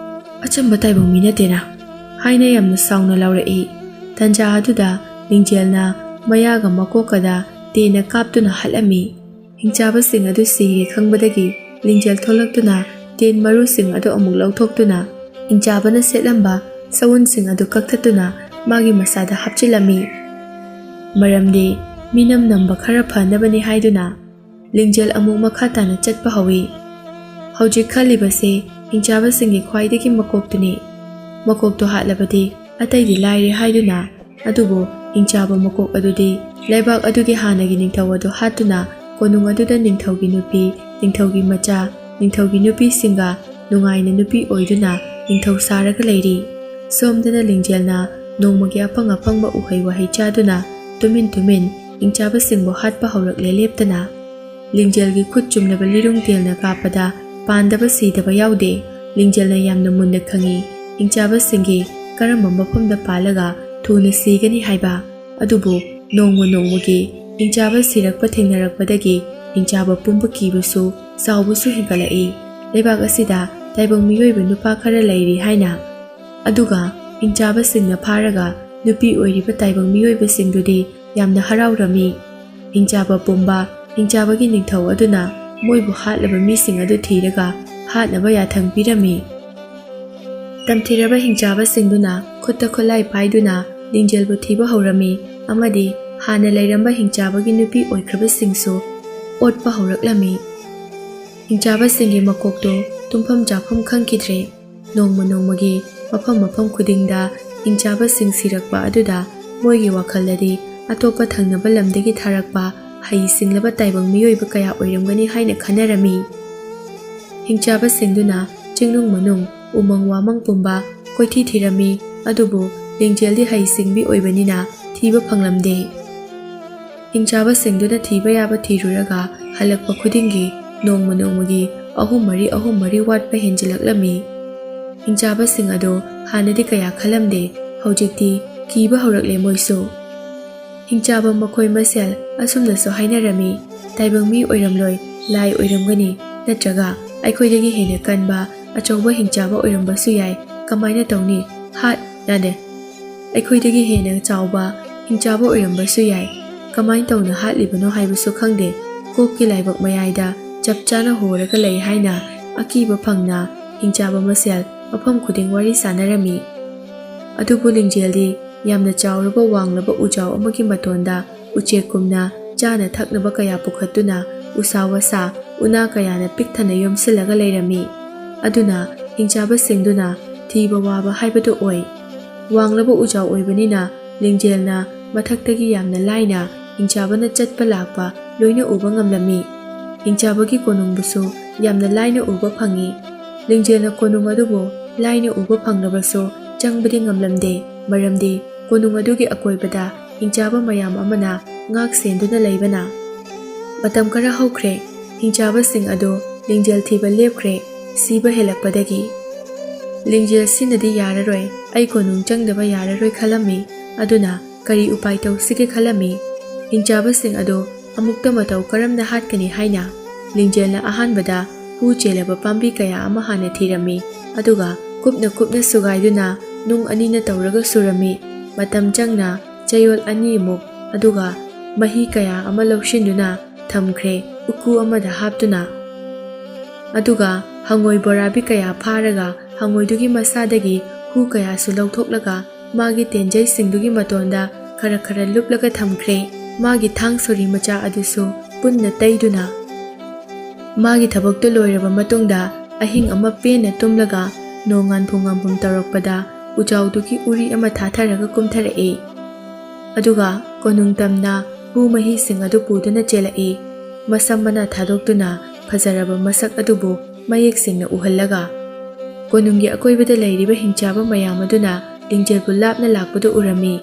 ꯑꯆꯝꯕ ꯇꯥꯏꯕꯪ ꯃꯤ ꯅꯠꯇꯦꯅ" ꯍꯥꯏꯅ ꯌꯥꯝꯅ ꯁꯥꯎꯅ ꯂꯥꯎꯔꯛꯏ꯫ ꯇꯟꯖꯥ ꯑꯗꯨꯗ ꯂꯤꯡꯖꯦꯜꯅ ꯃꯌꯥꯒ ꯃꯀꯣꯛꯀꯗ ꯇꯦꯟꯅ ꯀꯥꯞꯇꯨꯅ ꯍꯥꯠꯂꯝꯃꯤ꯫ ꯍꯤꯡꯆꯥꯕꯁꯤꯡ ꯑꯗꯨ ꯁꯤꯔꯦ ꯈꯪꯕꯗꯒꯤ ꯂꯤꯡꯖꯦꯜ ꯊꯣꯛꯂꯛꯇꯨꯅ ꯇꯦꯟ ꯃꯔꯨꯁꯤꯡ ꯑꯗꯨ ꯑꯃꯨꯛ ꯂꯧꯊꯣꯛꯇꯨꯅ ꯍꯤꯡꯆꯥꯕꯅ ꯁꯦꯠꯂꯝꯕ ꯁꯎꯟꯁꯤꯡ ꯑꯗꯨ ꯀꯛꯊꯠꯇꯨꯅ ꯃꯥꯒꯤ ꯃꯁꯥꯗ ꯍꯥꯞꯆꯤꯜꯂꯝꯃꯤ꯫ ꯃꯔꯝꯗꯤ ꯃꯤꯅꯝ ꯅꯝꯕ ꯈꯔ ꯐꯅꯕꯅꯤ ꯍꯥꯏꯗꯨꯅ ꯂꯤꯡꯖꯦꯜ ꯑꯃꯨꯛ ꯃꯈꯥ ꯇꯥꯅ ꯆꯠꯄ ꯍꯧꯏ꯫ ꯍꯧꯖꯤꯛ ꯈꯜꯂꯤꯕꯁꯦ ꯍꯤꯡꯆꯥꯕꯁꯤꯡꯒꯤ ꯈ꯭ꯋꯥꯏꯗꯒꯤ ꯃꯀꯣꯛꯇꯨꯅꯤ꯫ ꯃꯀꯣꯛꯇꯣ ꯍꯥꯠꯂꯕꯗꯤ ꯑꯇꯩꯗꯤ ꯂꯥꯏꯔꯦ ꯍꯥꯏꯗꯨꯅ, ꯑꯗꯨꯕꯨ ꯍꯤꯡꯆꯥꯕ ꯃꯀꯣꯛ ꯑꯗꯨꯗꯤ ꯂꯩꯕꯥꯛ ꯑꯗꯨꯒꯤ ꯍꯥꯟꯅꯒꯤ ꯅꯤꯡꯊꯧ ꯑꯗꯨ ꯍꯥꯠꯇꯨꯅ ꯀꯣꯅꯨꯡ ꯑꯗꯨꯗ ꯅꯤꯡꯊꯧꯒꯤ ꯅꯨꯄꯤ, ꯅꯤꯡꯊꯧꯒꯤ ꯃꯆꯥ, ꯅꯤꯡꯊꯧꯒꯤ ꯅꯨꯄꯤꯁꯤꯡꯒ ꯅꯨꯡꯉꯥꯏꯅ ꯅꯨꯄꯤ ꯑꯣꯏꯗꯨꯅ ꯅꯤꯡꯊꯧ ꯁꯥꯔꯒ ꯂꯩꯔꯤ꯫ ꯁꯣꯝꯗꯅ ꯂꯤꯡꯖꯦꯜꯅ ꯅꯣꯡꯃꯒꯤ ꯑꯐꯪ ꯑꯐꯪꯕ ꯎꯍꯩ ꯋꯥꯍꯩ ꯆꯥꯗꯨꯅ ꯇꯨꯃꯤꯟ ꯇꯨꯃꯤꯟ ꯍꯤꯡꯆꯥꯕꯁꯤꯡꯕꯨ ꯍꯥꯠꯄ ꯍꯧꯔꯛꯂꯦ ꯂꯦꯞꯇꯅ꯫ ꯂꯤꯡꯖꯦꯜꯒꯤ ꯈꯨꯠ ꯆꯨꯝꯂꯕ ꯂꯤꯔꯨꯡ ꯇꯦꯜꯅ ꯀꯥꯞꯄꯗ ꯄꯥꯟꯗꯕ ꯁꯤꯗꯕ ꯌꯥꯎꯗꯦ꯫ ꯂꯤꯡꯖꯦꯜꯅ ꯌꯥꯝꯅ ꯃꯨꯟꯅ ꯈꯪꯏ ꯍꯤꯡꯆꯥꯕꯁꯤꯡꯒꯤ ꯀꯔꯝꯕ ꯃꯐꯝꯗ ꯄꯥꯜꯂꯒ ꯊꯨꯅ ꯁꯤꯒꯅꯤ ꯍꯥꯏꯕ꯫ ꯑꯗꯨꯕꯨ ꯅꯣꯡꯃ ꯅꯣꯡꯃꯒꯤ ꯍꯤꯡꯆꯥꯕ ꯁꯤꯔꯛꯄ ꯊꯦꯡꯅꯔꯛꯄꯗꯒꯤ ꯍꯤꯡꯆꯥꯕ ꯄꯨꯝꯕ ꯀꯤꯕꯁꯨ ꯆꯥꯎꯕꯁꯨ ꯍꯦꯟꯒꯠꯂꯛꯏ꯫ ꯂꯩꯕꯥꯛ ꯑꯁꯤꯗ ꯇꯥꯏꯕꯪ ꯃꯤꯑꯣꯏꯕ ꯅꯨꯄꯥ ꯈꯔ ꯂꯩꯔꯤ ꯍꯥꯏꯅ꯫ ꯑꯗꯨꯒ ꯍꯤꯡꯆꯥꯕꯁꯤꯡꯅ ꯐꯥꯔꯒ ꯅꯨꯄꯤ ꯑꯣꯏꯔꯤꯕ ꯇꯥꯏꯕꯪ ꯃꯤꯑꯣꯏꯕꯁꯤꯡꯗꯨꯗꯤ ꯌꯥꯝꯅ ꯍꯔꯥꯎꯔꯝꯃꯤ꯫ ꯍꯤꯡꯆꯥꯕ ꯄꯨꯝꯕ ꯍꯤꯡꯆꯥꯕꯒꯤ ꯅꯤꯡꯊꯧ ꯑꯗꯨꯅ ꯃꯣꯏꯕꯨ ꯍꯥꯠꯂꯕ ꯃꯤꯁꯤꯡ ꯑꯗꯨ ꯊꯤꯔꯒ ꯍꯥꯠꯅꯕ ꯌꯥꯊꯪ ꯄꯤꯔꯝꯃꯤ꯫ ꯇꯝꯊꯤꯔꯕ ꯍꯤꯡꯆꯥꯕꯁꯤꯡꯗꯨꯅ ꯈꯨꯠꯇ ꯈꯨꯠꯂꯥꯏ ꯄꯥꯏꯗꯨꯅ ꯂꯤꯡꯖꯦꯜꯕꯨ ꯊꯤꯕ ꯍꯧꯔꯝꯃꯤ ꯑꯃꯗꯤ ꯍꯥꯟꯅ ꯂꯩꯔꯝꯕ ꯍꯤꯡꯆꯥꯕꯒꯤ ꯅꯨꯄꯤ ꯑꯣꯏꯈ꯭ꯔꯕꯁꯤꯡꯁꯨ ꯑꯣꯠꯄ ꯍꯧꯔꯛꯂꯝꯃꯤ꯫ ꯍꯤꯡꯆꯥꯕꯁꯤꯡꯒꯤ ꯃꯀꯣꯛꯇꯣ ꯇꯨꯝꯐꯝ ꯆꯥꯐꯝ ꯈꯪꯈꯤꯗ꯭ꯔꯦ꯫ ꯅꯣꯡꯃ ꯅꯣꯡꯃꯒꯤ ꯃꯐꯝ ꯃꯐꯝ ꯈꯨꯗꯤꯡꯗ ꯍꯤꯡꯆꯥꯕꯁꯤꯡ ꯁꯤꯔꯛꯄ ꯑꯗꯨꯗ ꯃꯣꯏꯒꯤ ꯋꯥꯈꯜꯗꯗꯤ ꯑꯇꯣꯞꯄ ꯊꯪꯅꯕ ꯂꯝꯗꯒꯤ ꯊꯥꯔꯛꯄ ꯍꯩ ꯁꯤꯡꯂꯕ ꯇꯥꯏꯕꯪ ꯃꯤꯑꯣꯏꯕ ꯀꯌꯥ ꯑꯣꯏꯔꯝꯒꯅꯤ ꯍꯥꯏꯅ ꯈꯟꯅꯔꯝꯃꯤ꯫ ꯍꯤꯡꯆꯥꯕꯁꯤꯡꯗꯨꯅ ꯆꯤꯡꯅꯨꯡ ꯃꯅꯨꯡ, ꯎꯃꯪ ꯋꯥꯃꯪ ꯄꯨꯝꯕ ꯀꯣꯏꯊꯤ ꯊꯤꯔꯝꯃꯤ, ꯑꯗꯨꯕꯨ ꯂꯤꯡꯖꯦꯜꯗꯤ ꯍꯩ ꯁꯤꯡꯕꯤ ꯑꯣꯏꯕꯅꯤꯅ ꯊꯤꯕ ꯐꯪꯂꯝꯗꯦ꯫ ꯍꯤꯡꯆꯥꯕꯁꯤꯡꯗꯨꯅ ꯊꯤꯕ ꯌꯥꯕ ꯊꯤꯔꯨꯔꯒ ꯍꯜꯂꯛꯄ ꯈꯨꯗꯤꯡꯒꯤ ꯅꯣꯡꯃ ꯅꯣꯡꯃꯒꯤ ꯑꯍꯨꯝ ꯃꯔꯤ ꯑꯍꯨꯝ ꯃꯔꯤ ꯋꯥꯠꯄ ꯍꯦꯟꯖꯤꯜꯂꯛꯂꯝꯃꯤ꯫ ꯍꯤꯡꯆꯥꯕꯁꯤꯡ ꯑꯗꯨ ꯍꯥꯟꯅꯗꯤ ꯀꯌꯥ ꯈꯜꯂꯝꯗꯦ, ꯍꯧꯖꯤꯛꯇꯤ ꯀꯤꯕ ꯍꯧꯔꯛꯂꯦ ꯃꯣꯏꯁꯨ꯫ ꯍꯤꯡꯆꯥꯕ ꯃꯈꯣꯏ ꯃꯁꯦꯜ ꯑꯁꯨꯝꯅꯁꯨ ꯍꯥꯏꯅꯔꯝꯃꯤ, "ꯇꯥꯏꯕꯪ ꯃꯤ ꯑꯣꯏꯔꯝꯂꯣꯏ, ꯂꯥꯏ ꯑꯣꯏꯔꯝꯒꯅꯤ, ꯅꯠꯇ꯭ꯔꯒ ꯑꯩꯈꯣꯏꯗꯒꯤ ꯍꯦꯟꯅ ꯀꯟꯕ ꯑꯆꯧꯕ ꯍꯤꯡꯆꯥꯕ ꯑꯣꯏꯔꯝꯕꯁꯨ ꯌꯥꯏ꯫ ꯀꯃꯥꯏꯅ ꯇꯧꯅꯤ? ꯍꯥꯠ, ꯌꯥꯗꯦ꯫ ꯑꯩꯈꯣꯏꯗꯒꯤ ꯍꯦꯟꯅ ꯆꯥꯎꯕ ꯍꯤꯡꯆꯥꯕ ꯑꯣꯏꯔꯝꯕꯁꯨ ꯌꯥꯏ꯫ ꯀꯃꯥꯏꯅ ꯇꯧꯅ ꯍꯥꯠꯂꯤꯕꯅꯣ ꯍꯥꯏꯕꯁꯨ ꯈꯪꯗꯦ꯫ ꯀꯣꯛꯀꯤ ꯂꯥꯏꯕꯛ ꯃꯌꯥꯏꯗ ꯆꯞ ꯆꯥꯅ ꯍꯣꯔꯒ ꯂꯩ" ꯍꯥꯏꯅ ꯑꯀꯤꯕ ꯐꯪꯅ ꯍꯤꯡꯆꯥꯕ ꯃꯁꯦꯜ ꯃꯐꯝ ꯈꯨꯗꯤꯡ ꯋꯥꯔꯤ ꯁꯥꯟꯅꯔꯝꯃꯤ꯫ ꯑꯗꯨꯕꯨ ꯂꯤꯡꯖꯦꯜꯗꯤ ꯌꯥꯝꯅ ꯆꯥꯎꯔꯕ ꯋꯥꯡꯂꯕ ꯎꯖꯥꯎ ꯑꯃꯒꯤ ꯃꯇꯣꯟꯗ ꯎꯆꯦꯛꯀꯨꯝꯅ ꯆꯥꯅ ꯊꯛꯅꯕ ꯀꯌꯥ ꯄꯨꯈꯠꯇꯨꯅ ꯎꯁꯥ ꯋꯥꯁꯥ, ꯎꯅꯥ ꯀꯌꯥꯅ ꯄꯤꯛ ꯊꯟꯅ ꯌꯣꯝꯁꯤꯜꯂꯒ ꯂꯩꯔꯝꯃꯤ꯫ ꯑꯗꯨꯅ ꯍꯤꯡꯆꯥꯕꯁꯤꯡꯗꯨꯅ ꯊꯤꯕ ꯋꯥꯕ ꯍꯥꯏꯕꯗꯨ ꯑꯣꯏ꯫ ꯋꯥꯡꯂꯕ ꯎꯖꯥꯎ ꯑꯣꯏꯕꯅꯤꯅ ꯂꯤꯡꯖꯦꯜꯅ ꯃꯊꯛꯇꯒꯤ ꯌꯥꯝꯅ ꯂꯥꯏꯅ ꯍꯤꯡꯆꯥꯕꯅ ꯆꯠꯄ ꯂꯥꯛꯄ ꯂꯣꯏꯅ ꯎꯕ ꯉꯝꯂꯝꯃꯤ꯫ ꯍꯤꯡꯆꯥꯕꯒꯤ ꯀꯣꯅꯨꯡꯕꯨꯁꯨ ꯌꯥꯝꯅ ꯂꯥꯏꯅ ꯎꯕ ꯐꯪꯏ꯫ ꯂꯤꯡꯖꯦꯜꯅ ꯀꯣꯅꯨꯡ ꯑꯗꯨꯕꯨ ꯂꯥꯏꯅ ꯎꯕ ꯐꯪꯂꯕꯁꯨ ꯆꯪꯕꯗꯤ ꯉꯝꯂꯝꯗꯦ, ꯃꯔꯝꯗꯤ ꯀꯣꯅꯨꯡ ꯑꯗꯨꯒꯤ ꯑꯀꯣꯏꯕꯗ ꯍꯤꯡꯆꯥꯕ ꯃꯌꯥꯝ ꯑꯃꯅ ꯉꯥꯛ ꯁꯦꯟꯗꯨꯅ ꯂꯩꯕꯅ꯫ ꯃꯇꯝ ꯈꯔ ꯍꯧꯈ꯭ꯔꯦ꯫ ꯍꯤꯡꯆꯥꯕꯁꯤꯡ ꯑꯗꯨ ꯂꯤꯡꯖꯦꯜ ꯊꯤꯕ ꯂꯦꯞꯈ꯭ꯔꯦ, ꯁꯤꯕ ꯍꯦꯜꯂꯛꯄꯗꯒꯤ꯫ ꯂꯤꯡꯖꯦꯜ ꯁꯤꯅꯗꯤ ꯌꯥꯔꯔꯣꯏ, ꯑꯩ ꯀꯣꯅꯨꯡ ꯆꯪꯗꯕ ꯌꯥꯔꯔꯣꯏ ꯈꯜꯂꯝꯃꯤ꯫ ꯑꯗꯨꯅ ꯀꯔꯤ ꯎꯄꯥꯏ ꯇꯧꯁꯤꯒꯦ ꯈꯜꯂꯝꯃꯤ꯫ ꯍꯤꯡꯆꯥꯕꯁꯤꯡ ꯑꯗꯨ ꯑꯃꯨꯛꯇ ꯃꯇꯧ ꯀꯔꯝꯅ ꯍꯥꯠꯀꯅꯤ ꯍꯥꯏꯅ ꯂꯤꯡꯖꯦꯜꯅ ꯑꯍꯥꯟꯕꯗ ꯍꯨ ꯆꯦꯜꯂꯕ ꯄꯥꯝꯕꯤ ꯀꯌꯥ ꯑꯃ ꯍꯥꯟꯅ ꯊꯤꯔꯝꯃꯤ꯫ ꯑꯗꯨꯒ ꯀꯨꯞꯅ ꯀꯨꯞꯅ ꯁꯨꯒꯥꯏꯗꯨꯅ ꯅꯨꯡ ꯑꯅꯤꯅ ꯇꯧꯔꯒ ꯁꯨꯔꯝꯃꯤ꯫ ꯃꯇꯝ ꯆꯪꯅ ꯆꯌꯣꯜ ꯑꯅꯤꯃꯨꯛ, ꯑꯗꯨꯒ ꯃꯍꯤ ꯀꯌꯥ ꯑꯃ ꯂꯧꯁꯤꯟꯗꯨꯅ ꯊꯝꯈ꯭ꯔꯦ, ꯎꯀꯨ ꯑꯃꯗ ꯍꯥꯞꯇꯨꯅ꯫ ꯑꯗꯨꯒ ꯍꯉꯣꯏ ꯕꯣꯔꯥꯕꯤ ꯀꯌꯥ ꯐꯥꯔꯒ ꯍꯉꯣꯏꯗꯨꯒꯤ ꯃꯁꯥꯗꯒꯤ ꯍꯨ ꯀꯌꯥꯁꯨ ꯂꯧꯊꯣꯛꯂꯒ ꯃꯥꯒꯤ ꯇꯦꯟꯖꯩꯁꯤꯡꯗꯨꯒꯤ ꯃꯇꯣꯟꯗ ꯈꯔ ꯈꯔ ꯂꯨꯞꯂꯒ ꯊꯝꯈ꯭ꯔꯦ꯫ ꯃꯥꯒꯤ ꯊꯥꯡ ꯁꯣꯔꯤ ꯃꯆꯥ ꯑꯗꯨꯁꯨ ꯄꯨꯟꯅ ꯇꯩꯗꯨꯅ꯫ ꯃꯥꯒꯤ ꯊꯕꯛꯇꯨ ꯂꯣꯏꯔꯕ ꯃꯇꯨꯡꯗ ꯑꯍꯤꯡ ꯑꯃ ꯄꯦꯟꯅ ꯇꯨꯝꯂꯒ ꯅꯣꯡ ꯉꯥꯟꯐꯨ ꯉꯥꯟꯐꯨꯝ ꯇꯧꯔꯛꯄꯗ ꯎꯖꯥꯎꯗꯨꯒꯤ ꯎꯔꯤ ꯑꯃ ꯊꯥꯊꯔꯒ ꯀꯨꯝꯊꯔꯛꯏ꯫ ꯑꯗꯨꯒ ꯀꯣꯅꯨꯡ ꯇꯝꯅ ꯍꯨ ꯃꯍꯤꯁꯤꯡ ꯑꯗꯨ ꯄꯨꯗꯨꯅ ꯆꯦꯜꯂꯛꯏ꯫ ꯃꯁꯝ ꯃꯅꯥ ꯊꯥꯗꯣꯛꯇꯨꯅ ꯐꯖꯔꯕ ꯃꯁꯛ ꯑꯗꯨꯕꯨ ꯃꯌꯦꯛ ꯁꯦꯡꯅ ꯎꯍꯜꯂꯒ꯫ ꯀꯣꯅꯨꯡꯒꯤ ꯑꯀꯣꯏꯕꯗ ꯂꯩꯔꯤꯕ ꯍꯤꯡꯆꯥꯕ ꯃꯌꯥꯝ ꯑꯗꯨꯅ ꯂꯤꯡꯖꯦꯜꯕꯨ ꯂꯥꯞꯅ ꯂꯥꯛꯄꯗꯨ ꯎꯔꯝꯃꯤ꯫